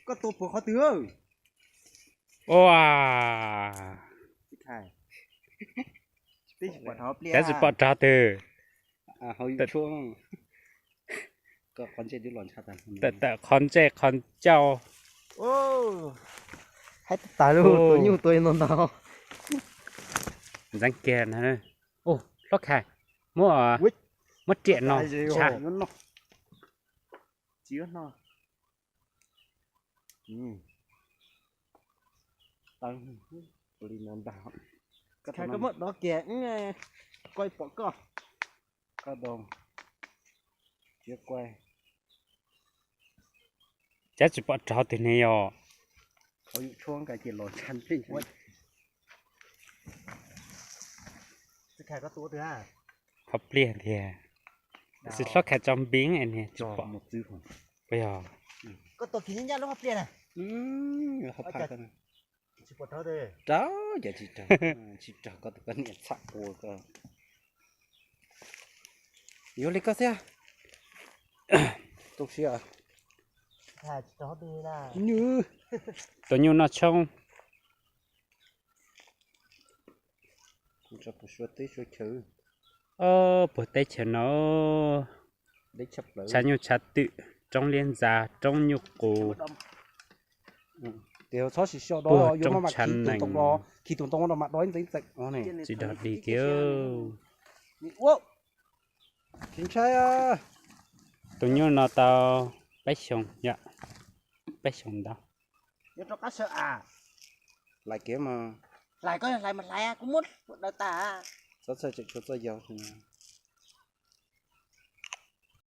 Koj tua puas qhov twg? Ua, twb tsis pom rov twg. Tawm qhov ntsej qhov ncauj. Hais tas lub tus nyuj tua no ntau. Ntxeev kiag na. Hlob Khais, muab, muab riam no. Koj muab dov kiag, koj pom koj. Cas tsis pom rov twg ne yom. Qhov pliag tiag. Xwb Hlob Khais tso npeeb niag tsis pom. Yog. Rov, yog tsis rov, tsis rov koj tus koj niam txham ua koj. Yuav li koj thiab. Tus nyuj noj tshoob. Puag teb chaws no, tshav nyuj tshav twm, roob liab ntxa, roob nyuj qus, puag roob tshav nees. Tsis dog dig kiag. Tus nyuj no tau peb xyoos, peb xyoos ntau. Txhob txhawj tseem tshuav txoj yau.